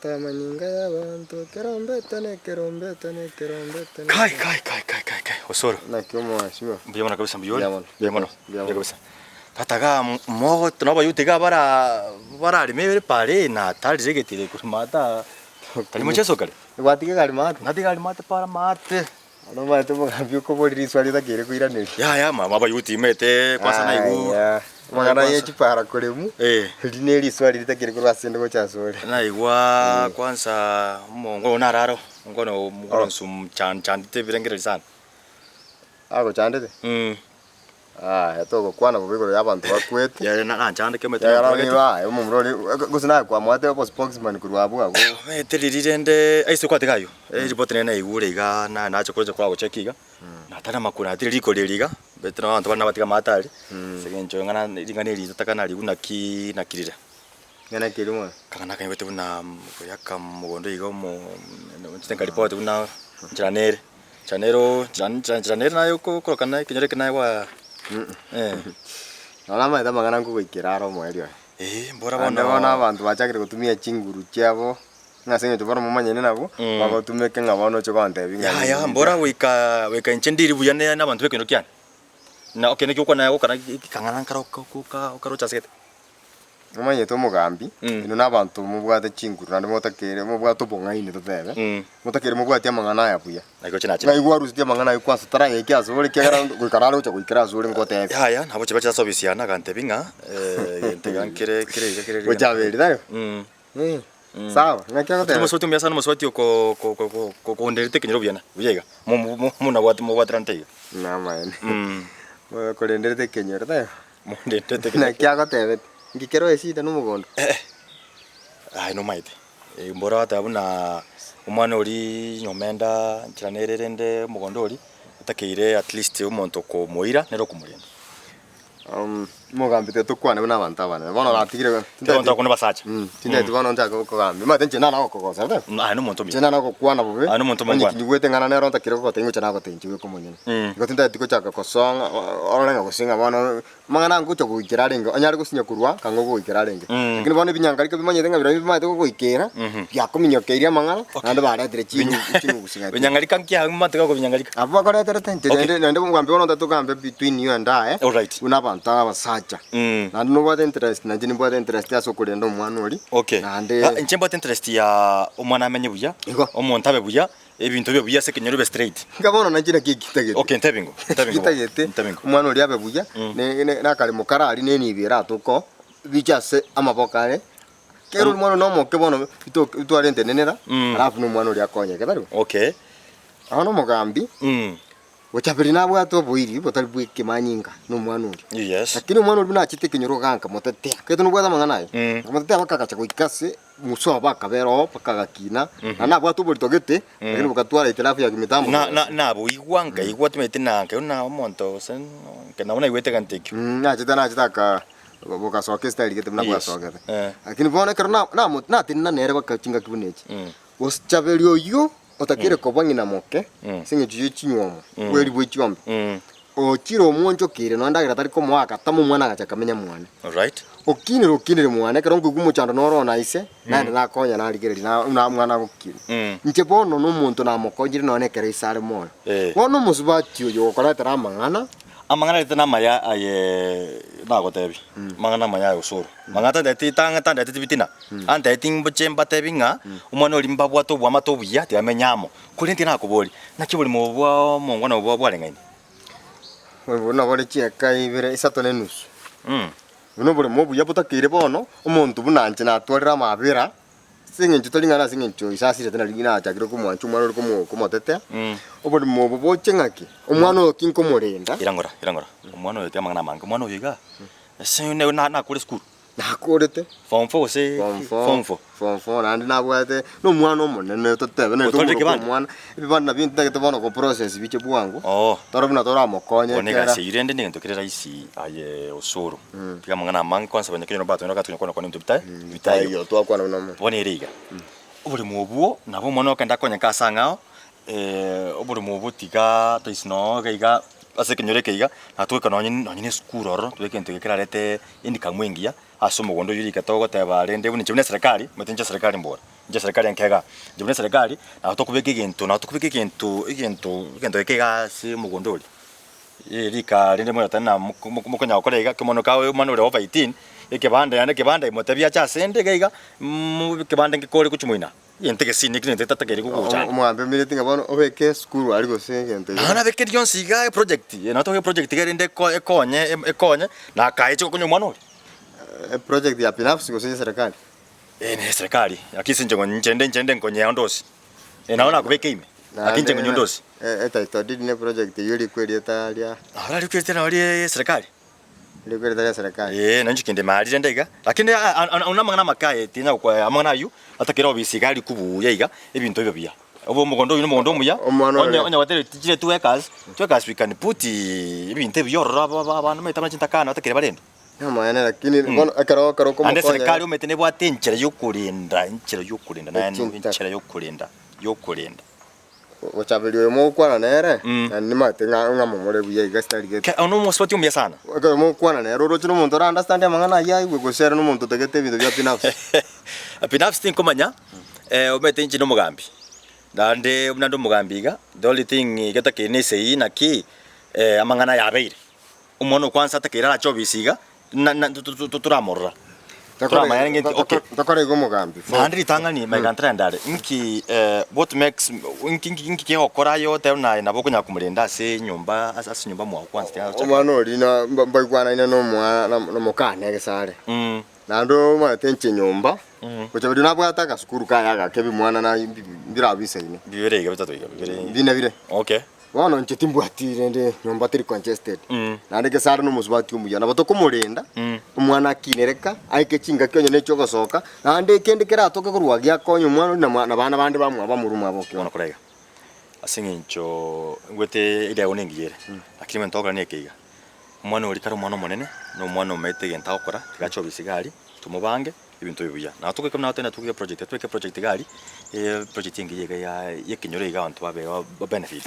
Ekerombeta amanyinga y'abanto, ekerombeta na ekerombeta na ekerombeta na Kai kai kai kai kai kai osoro. Naki omwasima. Mbuya mono kabisa mbuya ore. Mbuya mono. Mbuya mono. Mbuya Mbuya mono. kabisa. Tata igaa mogo nobayuti iga bara barareme ebere pare na tarire egetire korwa maate aa. Tari mocheso kare? Gwatiga egari maate? Natiga egari maate para maate. Bono omanyete omogambi okoboria riswali otakeire koiraneria. Yaya mama abayuti omanyete kwanza naigwa. Aya, amang'ana ye chipara koremu, Eh. eri ne riswali ritakeire korwa ase inde gocha asore. Naigwa kwanza omongo oyo nararo, omongo oyo omonso chandete ebirengererio sana. Agochandete? Mm. Aya togokwana bobe igoro y'abanto bakwete. Yaya nanchandeke omanyete Ekiagera nantwagete. nigo aye omomura oria gose naye kwamoete obo spokesman korwa abwo abwo. Omanyete riria rende aise kwatiga aywo, eripoti nere naigure iga na nacha kocha kwagocheki iga, natari amakura natire rikori eri iga, omanyete nabo abanto bare nabatiga amato aria, ase eng'encho ng'a ring'ana eri tataka narigwe naki naki rire. Ng'ana ki erio mono? Kang'ana nakanyigwete buna koyaka mogondo iga omo nchire nkaripoti buna nchera nere. Nchera nero nchera nchera nchera nere naye okorokana ekenyoro eke naye gwa eh. Nonya namanyete amang'ana nkogoikera are omoerio oye. Eeh mbora Naende bono bono abanto bachakire gotumia chinguru chiabo, ng'a ase eng'encho bono momanyene nabwo, bagotumeke ng'a bono oche gontebia ng'a Yaya mbora goika goika inche ndiri buya ne na abanto b'ekenyoro kiane. Na okay naki okwana gokana kang'ana nkaro ka okaroche asegete. Momanyete omogambi, inwe nabanto mobwate chinguru naende motakeire mobwate obong'aini totebe, motakeire mobwati amang'ana aya buya. Ng'ai kwarusetie amang'ana ayio kwansa tarayekia asore ekiagera goika nare gocha goikera asore ngotebie. Yaya, nabo chiba chia ase ofisi yane agantebia ng'a egento iga nkere kere iga kere iga. Gochaberi tari? Sawa, ng'aki agoteba? Omosubati omuya sana omosubati oko ko ko ko konderete ekenyoro buya na buya iga, mo mo muna mobwaterante iga. Namaene. Okorenderete ekenyoro tari? Monderete ekenyoro. Naki agotebete, Nki kero esida nomogondo? Eh, aye nomaete, mbora ogoteba buna omwana oria nyomenda nchera nere rende omogondo oria, otakeire at least omonto okomoira nere okomorenda. Omogambi tiga tokwane buna abanto abanene, bono natigire Tiga abanto bakwane basacha. Tintageti bono nchake gokogambia, omanyete inche nana gokogosa tari? Aye nomonto omuya. Inche nana gokwana bobe, Aye nomonto onye omongwana. kinyigwete ng'ana nero ntakire gogotebia ngocha nagotebia inche bweka omonyene. Igo tintageti gochaka kosoa ng'a orore ng'a gose ng'a bono amang'ana aya ngocha goikera arenge, onyare gosinya korwa kang'o goikera arenge. Lakini bono ebinyangariko bimanyete ng'a biria bimanyete gogoikera, biakominyokeirie amang'ana, naende baretire chinu chinugusi gati. Binyangarika nki abwo mate gakobinyangarika? Abwo bakoreterete inche Okay. naende naende omogambi bono ntagete togambe between you and I, Alright. buna abanto abasacha. Naende nobwate interest nainche nimbwate interest ase okorenda omwana oria, Okay. naende Ah, inche mbwate interest ya omwana amenye buya, Igo. omonto abe buya, Ebinto bibe buya ase ekenyoro bibe straight. Inga bono nainche naki ekintagete. Okay, ntebi ngo, ntebi ngo bono, Ekintagete, ntebi ngo. omwana oria abe buya, ne- ne- nakaremo kare aria na enibo eratoke oo, biche ase amaboko are, kera omwana one omoke bono bito bitware intenenera, alafu na omwana oria akonyeke, tari bo? Okay. Bono omogambi, Gochaberi nabwate oboiri botari bw'ekemanyinga nomwana oria. Yes. Lakini omwana oria buna achete ekenyoro iga nkamotetea. Ekero nobwate amang'ana aye, Mm. nkamotetea mpaka agacha goika ase musa obo akabera oo mpaka agakina. Na nabwate oborito gete, lakini bogatwara itilafu ya kimitambo. Na na naboigwa nkaigwa timanyeti na nkaigwa na omonto gose nke nabo naigwete egento ekio. Mm, nachete nachete aka bogasoka estyle gete buna Yes. bwasogete. Eh. Lakini bono ekero na- namo natenena nere mpaka chingaki buna echi. Mm. Gochaberi oyio otakeire koba ng'ina moke ase engencho ye chinywomo, bweri bwe chiombe, ochire omwonchokeire nonya endagera tari komoa agatama omwana agacha akamenya mwane. Alright. Okinire okinire mwane, ekero nkoigwa omochando noro one aise, naende nakonya narigereria na buna omwana agokina. Inche bono nomonto namokonyire nonya ekero ise are moyo. Eh. Bono omosubati oyo ogokoretera amang'ana, Amang'ana arete namaya aye nagotebia, amang'ana amaya aye osoro. Mang'ana tandeti tang'a tandeteti bitina, antebeti mboche mbatebi ng'a omwana oria mbabwate oboamate obuya tibamenye amo. Korende inche nakoboria, naki oborimo obo bwa omongwana obo bwareng'aine? Obo nabore chieka ibere isato na enusu. Buna oboremo obuya botakeire bono, omonto buna inche natwarire amabera, Ase eng'encho tari ng'a nase eng'encho ise asirete nari nachakire komwancha omwana ore komo komotetea, oborimo obo boche ng'aki? Omwana oyo ki nkomorenda? Ira ng'ora, ira ng'ora, omwana oyo tiga amang'ana amange, omwana oyo igaa, ase ne na nakore esukuru. Nakorete. Form four gose Form four, form four. form four naende nabwate na omwana omonene totebe nere Otwarire tomoroke ekebande? omwana, ebibande nabio ntagete bono goprocess biche bwango, Oo. tore buna toramokonye Bono ekera. egasi eyio rende negento kere rahisi aye osoro. Tiga amang'ana amange kwansa abanyakenyoro mbatonyore gatonya kwana kwana ebinto bitae bitaiyo. Taiyo twakwana buna omonto. Bono ere iga, oboremo obwo nabo omwana okenda akonyeke ase ang'ao, oboremo obwo tiga toisi noo iga iga ase ekenyoro eke iga, natweka nonye nonye na esukuru ororo, tobeke egento eke kerarete income engiya, ase omogondo oywo rika togoteba rende buna inche buna eserekari, omanyete inche eserekari mbora. Inche serikali enke igaa, inche buna eserikali, nabo tokobeka egento, nabo tokobeka egento egento egento geke igaa ase omogondo oria. Rika rinde moratane na moko mokonyara gokora iga, ekero kae omwana ore over 18, ekebande yaani ekebande motebi ache ase ende iga iga, mo ekebande nkekore gochia moina, egento egesini ekio negento getatakeri gogochanda. Omogambi omineti ng'a bono obeke esukuru aria gose egento iga. Nonye nabeke rionsi iga eproject, nabo tobe eproject iga erinde eko ekonye ekonye, na akaeche gokonya omwana oria. Eproject ya binafsi gose ya eserekari? Ee ne eserekari, lakini ase inche inche nde inche nde nkonyea onde onsi. Nabo nakobeka ime, lakini inche nkonywa onde onsi. Etitle deed ne project eyio erikwe erieta ria. Nabo narikwe erieta nabo ria eserekari. Erikwe erieta ria eserekari. Ee, na inche kende marire nde iga, lakini ayio namang'ana amake aye tinya gokwa amang'ana ayio, atakere obisi iga arikwe buya iga, ebinto bibe buya. Obe omogondo oyio nomogondo omuya, Omwana onye oyo. onye gwatebirie chire 2 acres, 2 acres we can put ebinto ebiya ororo aba aba abana omanyete buna chintakana batakere barendwe. Namaene lakini bono ekero ekero Naende okomokonya eserekari omanyete nebwate enchera yokorenda, enchera yokorenda naende Echinta. enchera yokorenda, yokorenda. Gochaberia oyo mogokwana nere, Mm. naende nimanyete ng'a ng'a momore buya iga sitari gete. Ke ono omosubati omuya sana. Ekero mogokwana nere oroche na omonto ora understand amang'ana ayio aigwe gose ere na omonto otagete ebinto bia binafsi. Binafsi tinkomanya, omanyete inche nomogambi, naende buna nde omogambi iga, the only thing getakeire na esegi naki amang'ana aya abeire. Omwana okwansa atakeire arache obisi iga, na na toramorora. Toramanya ng'a nki okay. Tokore iga omogambi. Naende ritang'ani my grandfather are, nki what makes nki nki nki kegokora aye otebe buna aye nabo okonyara komorenda ase enyomba ase ase enyomba mwago kwansa tiga gochaka. Omwana oria na mbaigwanaine na omwana na mokane egesare. Naende omanyete inche nyomba, gocha nabwate agasukuru kaye agake bimwana na mbirabisaine. Bibere iga bitato iga bibere. Bine bire. Okay. Bono inche timbwati rende nyomba teri congested, naende Gesare nomosubati omuya, nabo tokomorenda, omwana akinereka, aike chingaki onye ne chiogosoka, naende kende keratoke korwa giakonya omwana oria na na bana bande bamwabo bamorue mwabo okio. Bono kora iga, ase eng'encho ngwete eriago nengiya ere, lakini egento togokora neke iga, omwana oria kare omwana omonene, na omwana omanyete egento agokora, tiga ache obisi iga aria, tomobange. Ebinto ebi buya. Na togoika buna togenda tobeke project, tobeke project iga aria, project engiya iga ya ya ekenyoro iga abanto babe ba benefit.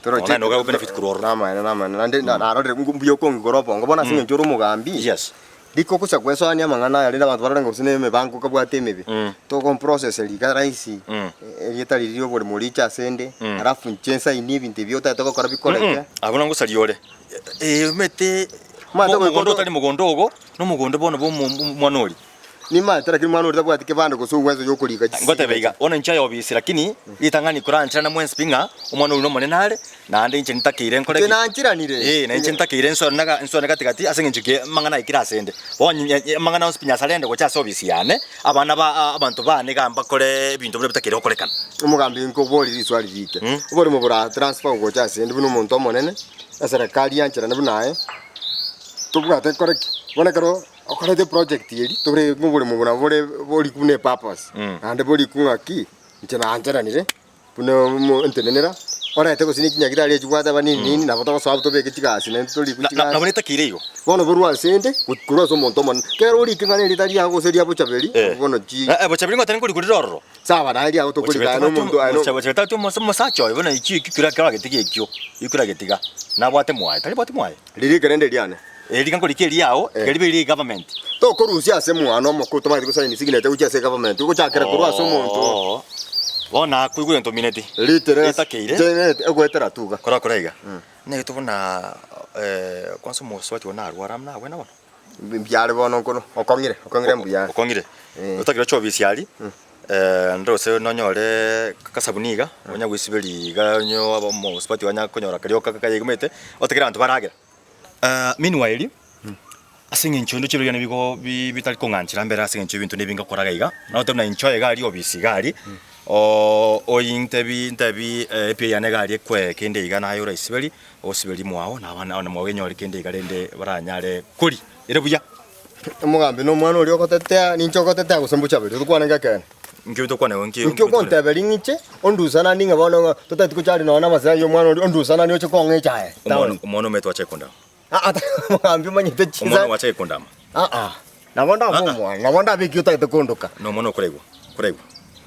Toroche- Naende ogabe benefit korwa ororo. Namaene namaene naende na- narorire ngu- mbuya okongigora obongo bono ase eng'encho ore omogambi, Yes. rika ogocha kwesoania amang'ana aya rende abanto barore ng'a gose na emebango okabwate emebe, tokomprocess rika rahisi, erieta riria ria oboremo riche ase nde, alafu inche nsaini ebinto ebi otagete gokora bikoreke. Abwo nagosaria ore. Omanyete Omanyete goika mogondo oto- otari mogondo ogo, nomogondo bono bwa omo- omwana oria. Nimanyete lakini omwana oria tabwati kebande gose obweso yokorika Ngoteba iga, chisignature. bono inche aye obisi lakini ritang'ani korancherana mwensi pi ng'a omwana oyio nomonene are, naende inche ntakeire nkore Inche ki? nancheranire. Eh, na inche ntakeire nsore naga nsore gati gati ase eng'encho ki amang'ana aikire ase 'nde. Bono nye nye amang'ana onsi pi Nyasae arende gocha ase obisi yane, abana ba a abanto bane iga mbakore ebinto biria bitakeire gokorekana. Omogambi nkoborie riswali rike, oboremo bora transfer gocha ase 'nde buna omonto omonene, eserekari yancherane buna aye, tobwate nkore ki? Bono ekero okorete eproject eria, tore oboremo buna bore borikwe buna epurpose, naende borikwe ng'aki, inche nancheranire, buna omo ntenenera, orete gose ne chinyagitari echi gwateba nini nini, nabo togosoa abwo tobeke chigasi naende torikwe Na- na- chigasi. Nabo netakeire igo. Bono borwe ase 'nde, korwa ase omonto omonene, kero orike ng'a nerita riago gose ria bochaberi, Eh. bono chi Eh, bochaberi ngotari nkorikwa rire ororo. sawa naye riago tokorika aye nomonto aye no Bochaberi tari omosacha oyo bono ekio ekio kera keragetiga ekio, ekio keragetiga, nabwate mwaye, tari bwate mwaye. Ririke rende riane. Eri riga nkorika eriao, Eh. tiga ribe erie government. Tokorusia ase mwana omoko otomaeti gosaini signature gochia ase egovernment, ogochakera korwa ase omonto. Oo. Bono nakoigure ntomineti. Ritere Etakeire. Inche egoetera tuga. Kora kora iga. Nere tobuna kwanza omosubati one narwara amo nabwene bono. Mbuya are bono nkono, okong'ire, okong'ire mbuya are. Okong'ire. Eh. Otagire oche obisi aria, ndose nonyore kasabuni iga, onya goisiberia iga onye omosubati onya konyora karia kayeigomete, otagere abanto baragera. Meanwhile, ase eng'encho ende chirorio nigo bi bitari kong'anchera mbere ase eng'encho ebinto nebi ngokoraga iga, nagoteba buna inche oye iga aria obisi iga aria, ointebi ntebi epia yane iga aria ekwe kende iga naye oraisiberie, osiberie mwao na abana na mwao enyore kende iga rende baranyare koria, ere buya. Omogambi na omwana oria ogotetea, ninche ogotetea gose mbochaberia, tokwane ngekeene. Inki tokwane igo nki Inki ogonteberia ng'iche, ondusananie ng'a bono ng'a totageti gochari nonya na amasira ya omwana oria, ondusananie oche kong'a echae Omwana town. omwana omanyete gwacha gekondama. Aa omogambi omanyete chinsa. Omwana gwacha gekondama. Aa, nabo ndabe omwana, nabo ndabe eki otagete kondoka. Na omwana okoraigwa, koraigwa.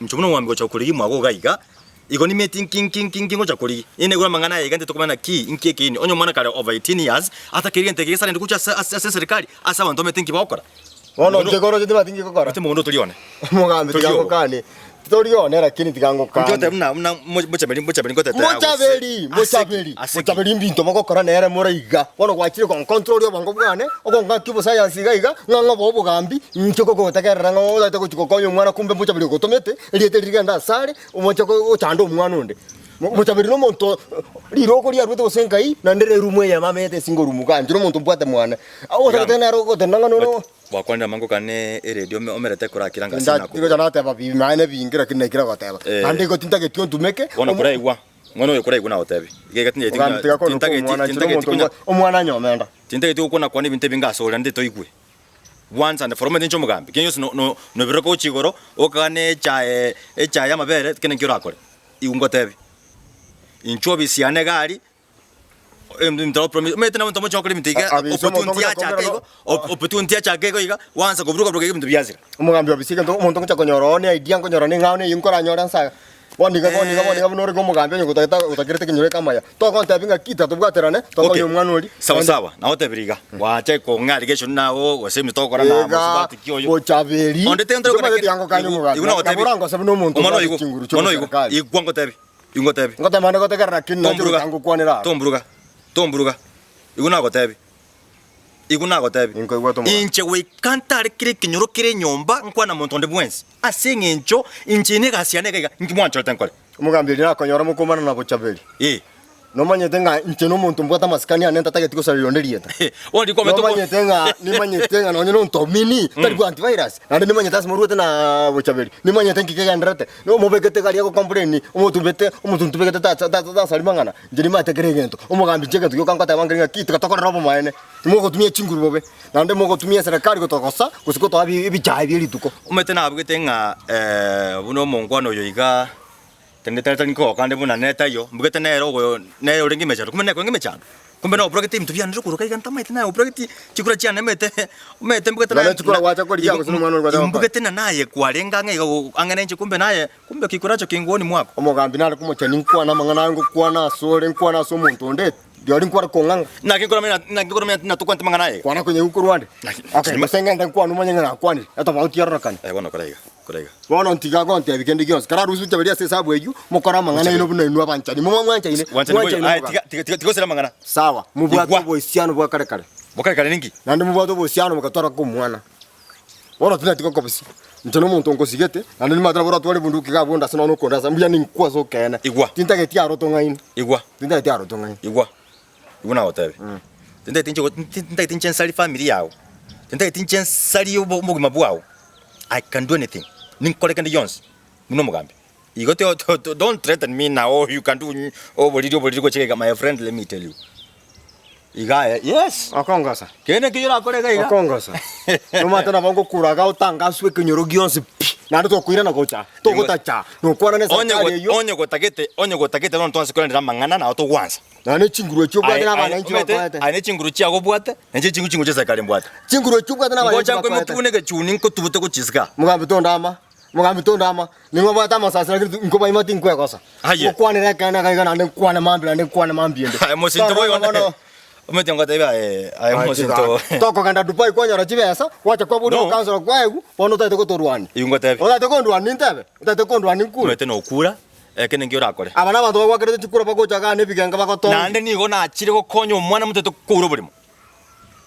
Inche buna omogambi gocha korigia mwago iga iga, igo nimeti nki nki nki nki ngocha korigia. Inye naigure amang'ana aya iga ntete komanya naki nki ekeini. Onye omwana kare over 18 years, atakeire gento eke gesarende gocha ase ase ase eserikari, ase abanto bamanyete nki bagokora. Bono inche koroche tibwati nki gokora. Gose mogondo tori one. Omogambi tiga Tori obo. ngokanie. Titori one lakini tiga ngokanie. Inki oteba buna buna mochaberi mochaberi ngotetera gose? Mochaberi, mochaberi, Ase ki? mochaberi mbinto mogokora nere more iga. Bono gwachire goncontrol obongo bwane, ogong'akia obosayansi iga iga, ng'a ng'obe obogambi, inche kogotegerera ng'a otagete gochia gokonya omwana kumbe mochaberi ogotomete, erieta eri rigende asare, omoche gochanda omwana onde. Mochaberi nomonto riroko riaruete gose nkai, naende rerumu eyemo amanyete ase ngorumu iga, inche nomonto mbwate mwane. Otagete nere ogotenena ng'a nono. Gwakwanire amango kane eredio omerete korakira ngasi Nda- nakobua. Nigo nateba bibi maene ebinge lakini naikire goteba. Eh. Naende igo tintageti ontumeke. Bono omo- koraigwa, mwana oyo koraigwa nagotebi. Iga iga tintageti Ogambi tiga konuka tintageti omwana nchire tintageti omonto konya mbwa- omwana anyomenda. tintageti gokwana kwana ebinto ebinge ase ore naende toigwe. Once and for all omanyete inche omogambi, kende gionsi no no nobiroka gochia igoro, okagane echae echae ya amabere kende nki orakore. Igo ngotebi, inchuo obisi yane iga aria, Omanyete na omonto omochie gokora ebinto iga, Abisa omonto opportunity ogocha yachaka komera igo, opportunity yachaka igo iga, gwansa koburuka buruka iga ebinto biasira. Omogambi obisa egento omonto ngocha konyora oo ne idea nkonyora ning'ao neyio nkoranyore nsa iga. Bono iga bono iga bono iga buna orenge omogambi onye gotagete otakerete ekenyoro eke amaya. Togontebia ng'a ki tatobwaterane, tokonye Okay, omwana oria. sawa sawa, nagotebire iga, gwacha kong'a allegation nago gose ebinto togokora na Iga mosubati ki oyo. bochaberi, Onde tento inche omanyete tiga ngokania omogambi, Igo nagotebi, nabo orangose buna omonto omwana obwate oyo igo, chinguru chia omwana oyo igo, oboserikali. igwa ngotebi. Ingotebi. Ngotema ande gotegerera lakini nache Tomburuga. gocha ngokwanera aro. Tomburuga. Tomburuga. Igo nagotebi. Igo nagotebi. Inkoigwa tomogambi. Inche goika ntare kera ekenyoro kere enyomba nkwana monto onde bwensi. Ase eng'encho inche ine egasi yane iga iga, inki mwanchorete nkore? Omogambi erio nakonyora mokomana na bochaberi. Eh. Nomanyete ng'a inche nomonto mbwate amasikani ane ntatageti gosareria onde rieta. Bono rikwamete oko- Nomanyete ng'a nimanyete ng'a nonye nontomini tari bwa antivirus naende nimanyete ase moruete na bochaberi nimanyete nki kegendererete nomobekete gari agocomplain omotumbete omotuntubegete tasa tasa tasari mang'ana inche nimanyete kera egento. Omogambi inche egento gioka ngoteba nkeri ng'a ki tiga tokorere obomaene timogotumia chinguru bobe naende mogotumia eserekari gotogosa gose gotoa ebi ebichae bie rituko. Omanyete nabugete ng'a buna omongwana oyo iga. Tende tari tari nkogoka ande buna nere taiyo, mbugete nere ogoyo nere orenge emechando, kumbe nere korenge emechando. Kumbe noborogete ebinto biane rokoroka iga ntamaete naye oborogeti chikura chiane omanyete omanyete mbugete Naende chikura gwacha korigia gose nomwana oria gwacha gokora. Mbugete na naye kwarenge ang'e iga ang'e nainche kumbe naye kumbe kikuracho kingwoni mwako. Omogambi nare komochani nkwane amang'ana aye ngokwana asore nkwane ase omonto onde, rirorio nkware kong'ang'a. Naki nkoramanya naki nkoramanya natokwanete amang'ana aya iga. Kwana konyegwa korwa ande. Naki- Okay, gose ngende nkwane omanye ng'a nakwanire, etofauti erorekane. Eh bono kora iga, kora iga. Bono ntiga gontebia kende gionsi, kararusie ochaberia ase esabu eyio, mokore amang'ana aino buna inwe abanchani. Mobe mwanchaine, Bwanchani boigo. mwanchaine Aye, mogambe. tiga tiga tiga tiga osire amang'ana. Sawa, mobwate Igwa. obohusiano bwa kare kare. Bwa kare kare ninki? Naende mobwate obohusiano mogatwara komwana. Bono tindati gokobosia. Inche nomonto nkosigete, naende nimanyete nabo oratware ebunduki iga abwo ondase nonya nokondasa, mbuya ninkwe ase okeene. Igwa. Tintageti aro tong'aini. Igwa. Tintageti aro tong'aini. Igwa. Igwa nagotebia. Tintageti inche tintageti inche nsari family yago. Tintageti inche nsari obo obogima bwao. I can do anything. Ninkore kende gionsi buna omogambi. Igo to to don't threaten me now oh you can do oboriri oboriri gochia iga my friend let me tell you. Iga aye yes. Okongosa. Kende nki orakore iga iga. Okongosa. Nomanyete nabo ngokura iga otangaswe ekenyoro gionsi pi, naende tokoirana gocha, togotacha, nokwana na Onye eserikari eyio. onye gotagete onye gotagete bono twanse korenera amang'ana nabo togwansa. Nonya ne chinguru echio obwate na abananchi bakoete. Aye ne chinguru chiago obwate, na inche chinguru chinguru chia serikali mbwate. Chinguru echio obwate na abananchi Ngocha bakoete. nkoimokia buna egechuni nkotubute gochisika. Mogambi tondama, mogambi tondama, ning'o obwate amasasi lakini nkobaima tinkwegosa. Aye. Ngokwanera ekeene iga iga naende nkwane mambia naende nkwane mambia ende. Aye mosinto boigo Torora bono. Omanyete ngotebia aye aye mosinto. Tokogenda Dubai kwanyora chibesa, gwacha kwaboriwa No. okansora kwaegwa, bono otagete gotorwania. Igo ngotebia. Otagete kondwania nintebe? Otagete kondwania nkure? Omanyete nokura, Eke ninki orakore? Aba nabanto bagwakerete chikura bagocha igaa nebigenga bagotongia. Naende nigo nachire gokonya omwana motete koura oborimo.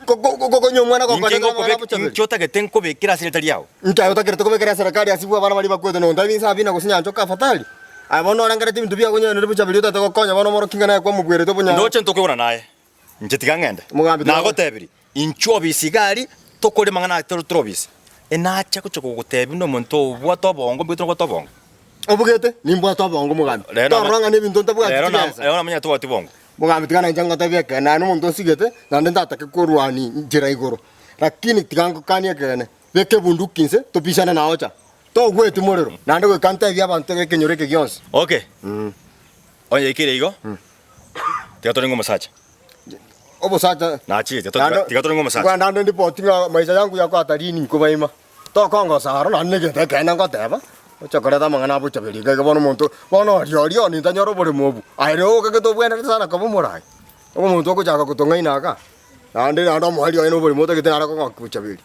Gokonya omwana Inki gokonya amang'ana ngokobeka abochaberi. inki otagete nkobekere ase erieta riao? Inki aye otakerete kobekera eserekari ase abana baria bakwete nonto ebinsa abina gose nyanchoka afadhali? Aye bono orengereti ebinto biago onye bochaberi otagete gokonya bono omorokia ng'a naye kwamobwerete obonyaro. Ndoche ntokoigwana naye, inche tiga ng'ende. Omogambi tiga- Nagotebirie, inchuo obisi iga aria, tokore amang'ana aya tore tore obisi. Enacha gocha kogotebia buna omonto obwate obongo, mbwete nobwate obongo. Obugete, nimbwate obongo omogambi. Rero Torora ng'a nebinto ntabwati Rero na- chibesa. rero namanya tobwati bongo. Mogambi tiga nainche ngotebie ekeene, naye nomonto nsigete, naende ntatake korwania nchera igoro. Lakini tiga ngokanie ekeene, beka ebunduki inse, tobisane naye ocha. Togweti morero, naende goika ntebie abanto ekenyoro eke gionsi. Okay. Onye yaikeire igo, tiga torenge omosacha. Obosacha Nachire, tiga to- tiga torenge omosacha. Kwenda ande ripoti ng'a maisha yangu yako hatarini nkobaima. Tokongosa aro naende negento ekeene ngoteba, oche koreta amang'ana abochaberia iga iga bono omonto, bono oria oria one ntanyore oboremo obwo, aye riria ogokagete obwenerete sana koba omorai, omonto ogochaka gotong'aina igaa, naende naende omoerio oye na oboremo otagete naro kogokia bochaberia.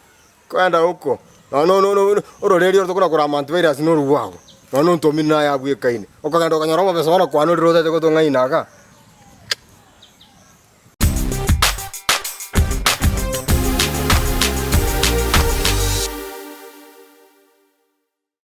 Kwenda oko, nonya no no no ororeria oro tokona korama antivirus na orobwago. Nonya na ontomire naye abwekaine. Okogenda okonyora obobesa bono kwana orire otagete gotong'aina igaa.